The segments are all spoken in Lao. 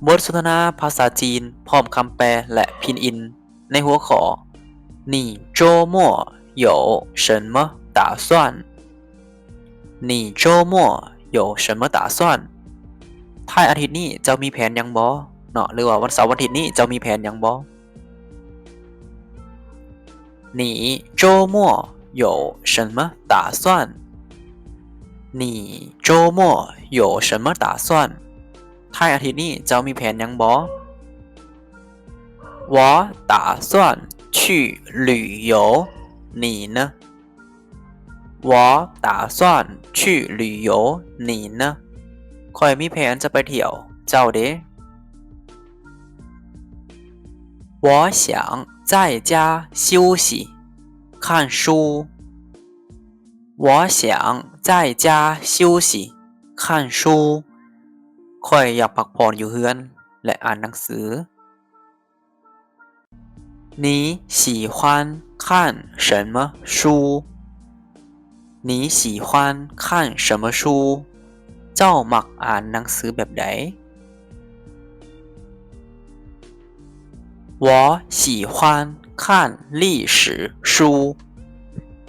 ບົດສົນທະນາພາສາຈີນ ພ້ອມຄຳແປ ແລະ ພິນອິນ ໃນຫົວຂໍ້ 你周末有什么打算? 你周末有什么打算? ທ້າຍອາທິດນີ້ເຈົ້າມີແຜນຫຍັງບໍ່? ເນາະ ຫຼືວ່າວັນເສົາວັນອາທິດນີ້ເຈົ້າມີແຜນຫຍັງບໍ່? 你周末有什么打算? 你周末有什么打算? ທ້າຍອາທິດນີ້ເຈົ້າມີແຜນຫຍັງບໍ່? 我打算去旅游，你呢？我打算去旅游，你呢？ ຂ້ອຍມີແຜນຈະໄປທ່ຽວ ເຈົ້າເດ? 我想在家休息，看书。我想在家休息，看书。 ຂ້ອຍຢາກພັກຜ່ອນຢູ່ເຮືອນ ແລະ ອ່ານໜັງສື. 你喜欢看什么书? 你喜欢看什么书? ເຈົ້າມັກອ່ານໜັງສືແບບໃດ? 我喜欢看历史书，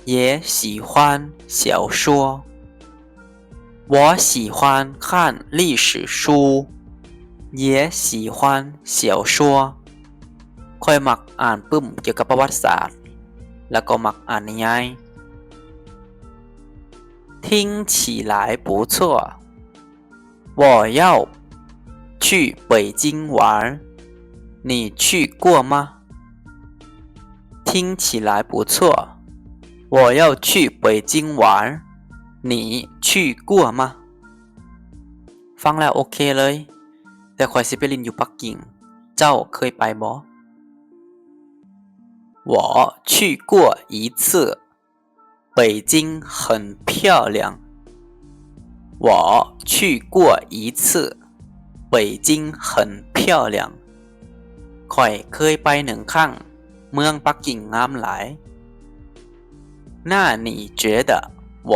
也喜欢小说。 我喜欢看历史书，也喜欢小说。 ຂ້ອຍມັກອ່ານປຶ້ມກ່ຽວກັບປະຫວັດສາດ ແລ້ວກໍມັກອ່ານນິຍາຍ. 听起来不错，我要去北京玩，你去过吗？ 听起来不错，我要去北京玩，你去过吗？ ຟັງແລ້ວໂອເຄເລີຍ ແຕ່ຂ້ອຍຊິໄປຫຼິ້ນຢູ່ປັກກິ່ງ ເຈົ້າເຄີຍໄປບໍ່? 我去过一次，北京很漂亮。我去过一次，北京很漂亮。 ຂ້ອຍເຄີຍໄປໜຶ່ງຄັ້ງ ເມືອງປັກກິ່ງງາມຫຼາຍ. 那你觉得我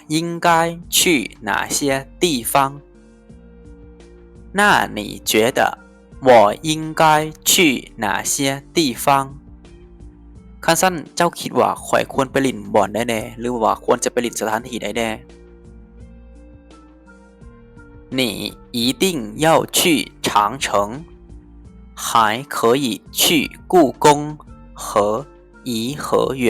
应该去哪些地方？那你觉得我应该去哪些地方？ ຄັນຊັ້ນເຈົ້າຄິດວ່າຂ້ອຍຄວນໄປຫຼິ້ນບ່ອນໃດແດ່ ຫຼືວ່າຄວນຈະໄປຫຼິ້ນສະຖານທີ່ໃດແດ່? 你一定要去长城，还可以去故宫和颐和园。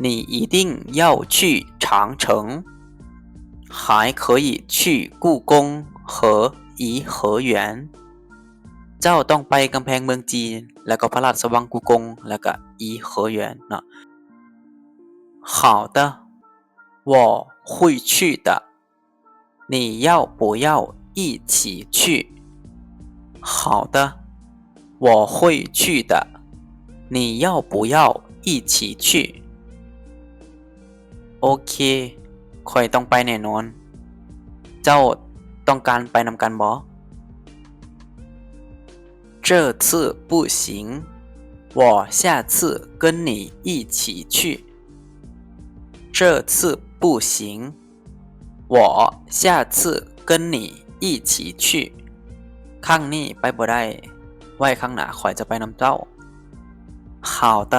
你一定要去长城，还可以去故宫和颐和园。 ເຈົ້າຕ້ອງໄປກຳແພງເມືອງຈີນ ແລ້ວກໍພະລາຊະວັງ ກູກົງ ແລ້ວກໍ 颐和园 ເນາະ. 好的，我会去的，你要不要一起去？好的，我会去的，你要不要一起去？ ໂອເຄ ຂ້ອຍຕ້ອງໄປແນ່ນອນ. ເຈົ້າຕ້ອງການໄປນຳກັນບໍ່? 这次不行，我下次跟你一起去。这次不行，我下次跟你一起去。 ຄັ້ງນີ້ໄປບໍ່ໄດ້ ໄວ້ຄັ້ງໜ້າຂ້ອຍຈະໄປນຳເຈົ້າ. 好的，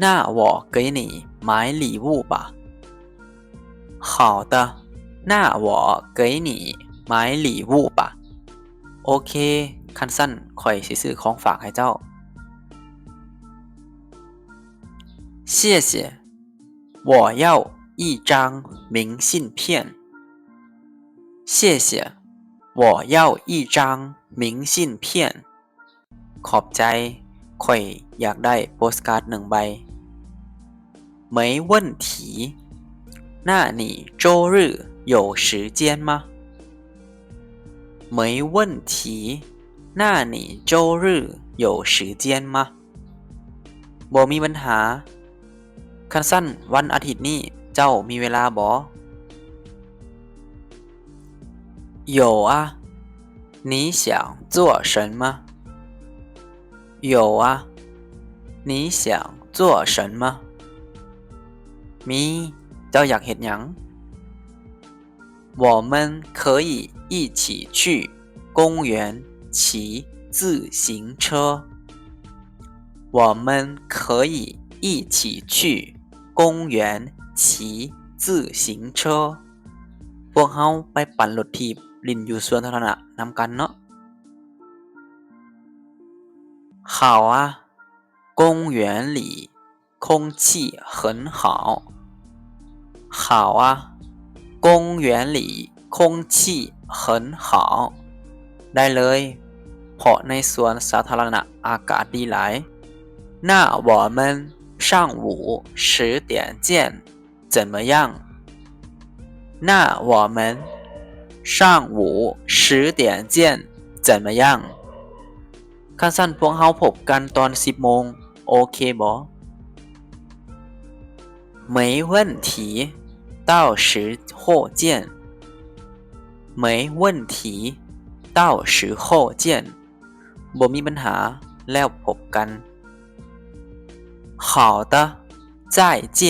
那我给你买礼物吧。好的，那我给你买礼物吧。 ໂອເຄ ຄັນຊັ້ນຂ້ອຍຊິຊື້ຂອງຝາກໃຫ້ເຈົ້າ. 谢谢，我要一张明信片。谢谢，我要一张明信片。 ຂອບໃຈ, ຂ້ອຍຢາກໄດ້ໂປສກາດໜຶ່ງໃບ. 没问题，那你周日有时间吗？没问题，那你周日有时间吗？ ບໍ່ມີບັນຫາ. ຄັນຊັ້ນວັນອາທິດນີ້ເຈົ້າມີເວລາບໍ່? 有啊，你想做什么？有啊，你想做什么？ ມີ, ເຈົ້າຢາກເຮັດຫຍັງ? 我们可以一起去公园骑自行车。我们可以一起去公园骑自行车。 ພວກເຮົາໄປປັ່ນລົດຖີບຫຼິ້ນຢູ່ສວນສາທາລະນະນຳກັນເນາະ. 好啊，公园里空气很好。好啊，公园里空气很好。 ໄດ້ເລີຍ ເພາະໃນສວນສາທາລະນະອາກາດດີຫຼາຍ. 那我们上午十点见 怎么样？那我们上午十点见，怎么样？ ຄັນຊັ້ນພວກເຮົາພົບກັນຕອນສິບໂມງ ໂອເຄບໍ່? 没问题，到时候见。没问题，到时候见。 ບໍ່ມີບັນຫາ ແລ້ວພົບກັນ. 好的，再见。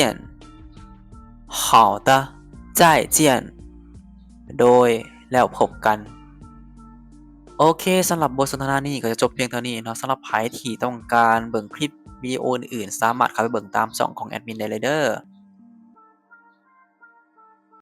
好的，再见。 ໂດຍ ແລ້ວພົບກັນ. ໂອເຄ ສຳລັບບົດສົນທະນານີ້ກໍຈະຈົບພຽງເທົ່ານີ້ເນາະ. ສຳລັບໃຜທີ່ຕ້ອງການເບິ່ງຄລິບວິດີໂອອື່ນໆ ສາມາດເຂົ້າໄປເບິ່ງຕາມຊ່ອງຂອງແອດມິນໄດ້ເລີຍເດີ.